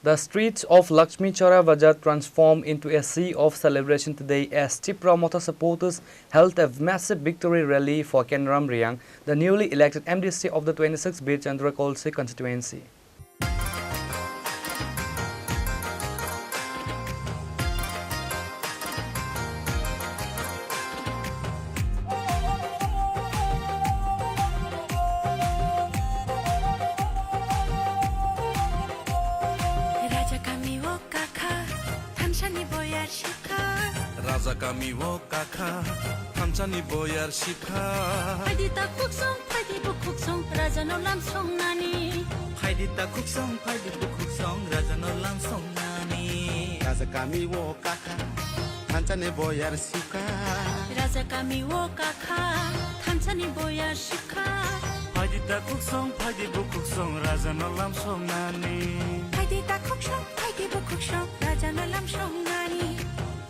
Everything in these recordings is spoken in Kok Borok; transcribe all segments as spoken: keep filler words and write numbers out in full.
The streets of Lakshmi Chowra Bazar transformed into a sea of celebration today as Tipra Motha supporters held a massive victory rally for Kanaram Reang, the newly elected M D C of the twenty-six Birchandra Kolse constituency. Raja kami o kakha, thansani boyar shikha. Raja kami o kakha, thansani boyar shikha. Phaidi ta khuksong, phaidi bukhuksong, raja no lam songnani. Phaidi ta khuksong, phaidi bukhuksong, raja no lam songnani. Raja kami o kakha, thansani boyar shikha. Raja kami o kakha, thansani boyar shikha. Phaidi ta khuksong, phaidi bukhuksong, raja no lam songnani. Phaidi ta khuksong, phaidi bukhuksong, raja no lam songnani.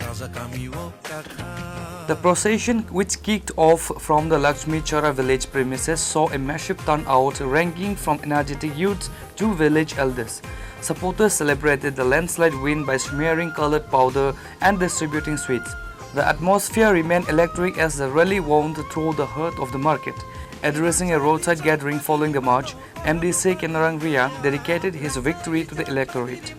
Raja kami o kakha. The procession, which kicked off from the Lakshmi Chowra village premises, saw a massive turnout ranging from energetic youths to village elders. Supporters celebrated the landslide win by smearing colored powder and distributing sweets. The atmosphere remained electric as the rally wound through the heart of the market. Addressing a roadside gathering following the march, M D C Kanaram Reang dedicated his victory to the electorate.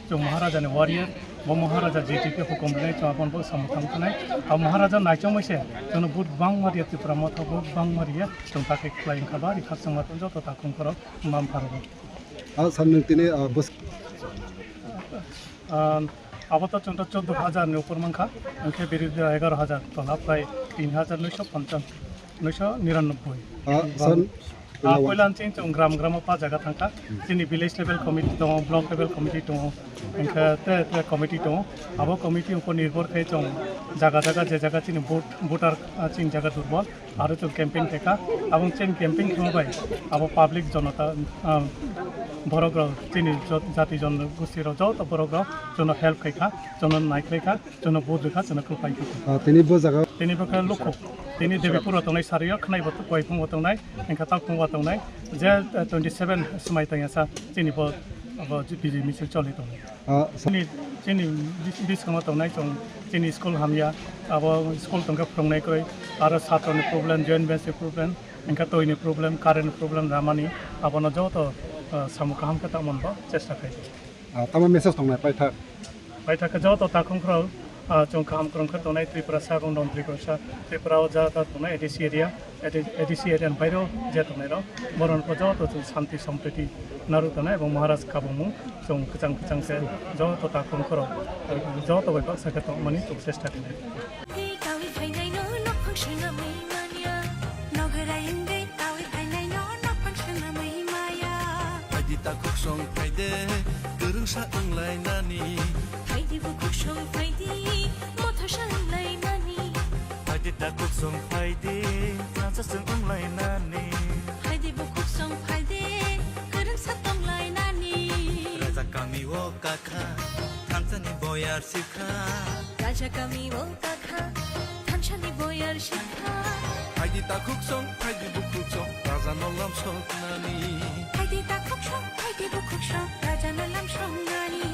Chwng Maharaja ni warrior, bo Maharaja J T K hukum rwnai chwng aboni bo samung tang thanai. A Maharaja naichomwi se chwngno vote bangma riya, Tipra Motha vote bangma riya, chwng takhe khlai wngkha ba, rikha chwngma tong joto takhung khorok mam pharogo. Ah, sir, nwng tini, ah, bwsk- Ah, abo to chwng to chwddo hajar ni upor mankha, hwnkhe birothi dol egaro hajar tola, prai tin hajar noisho ponchas, noisho niranobboi. Ah, sir, Ah, poila chwng chwng gram gram o pa jaga thangkha. Chini village level committee tongo, block level committee tongo, hwnkhe te te committee tongo. Abo committee upor nirbhor khe chwng jaga jaga je jaga chini vote, voter, ah, chini jaga durbol. Aro chwng campaign khaikha, aboni chini campaign khemo bai abo public jonota, ah, borok rok chini jat-, jati jon gosti rok joto borok rok chwngno help khaikha, chwngno naikhlaikha, chwngno vote rwkha, chwngno kwplai khaikha. Ah, tini bo jaga. Tini bo khe lukhuk, tini Debipur o tongnai, Sario, Khwnai bo, Koiphung bo tongnai, hwnkhe Takhung bo tongnai, je, eh, twenty seven swmai tongya sa chini bo, bo Bijay misil choli tongnai. Ah, sa- Chini, chini bis-, biskango tongnai chwng, chini school hamya, abo school tongkhe phwrwngnai kwrwi, aro satro ni problem, joint bench ni problem, hwnkhe twi ni problem, current ni problem ramani, abono joto, ah, samung kaham khe tangmani bo chesta khlai. Ah, tamo message tongnai paithak? Paithak khe joto takhung khorok, ah, chwng kaham kwrwng khe tongnai Tripura sa, Gongdon Tripura sa, Tripura o ja ta tongnai A D C area. A D C area ni bairo je tongnai rok, borok no joto chwng santi sompriti narwk tongnai, ebong Maharaj kabangmung chwng kwchang kwchang khe joto takhung khorok joto bai baksa khe tongmani chwng chesta khlai. Kawi phainai no nokhong swnamwi manya, nogorai wngwi kawi phainai no nokhong swnamwi maya. Phaidi takhuk song phaide, kwrwngsa wnglainani. Phaidi bukhuk song phaidi, motha sanglaimani. Phaidi takhuk song phaidi, thansa song wnglainani. Phaidi bukhuk song phaidi, kwrwngsa tonglainani. Raja kami o kakha, thansani boyar sikha. Raja kami o kakha, thansani boyar sikha. Phaidi takhuk song, phaidi bukhuk song, raja no lam soknani. Phaidi takhuk song, phaidi bukhuk song, raja no lam soknani.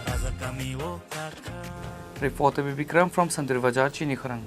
Raja kami o kakha. Reporter Bikram from Santri Bazar, Chini Khorang.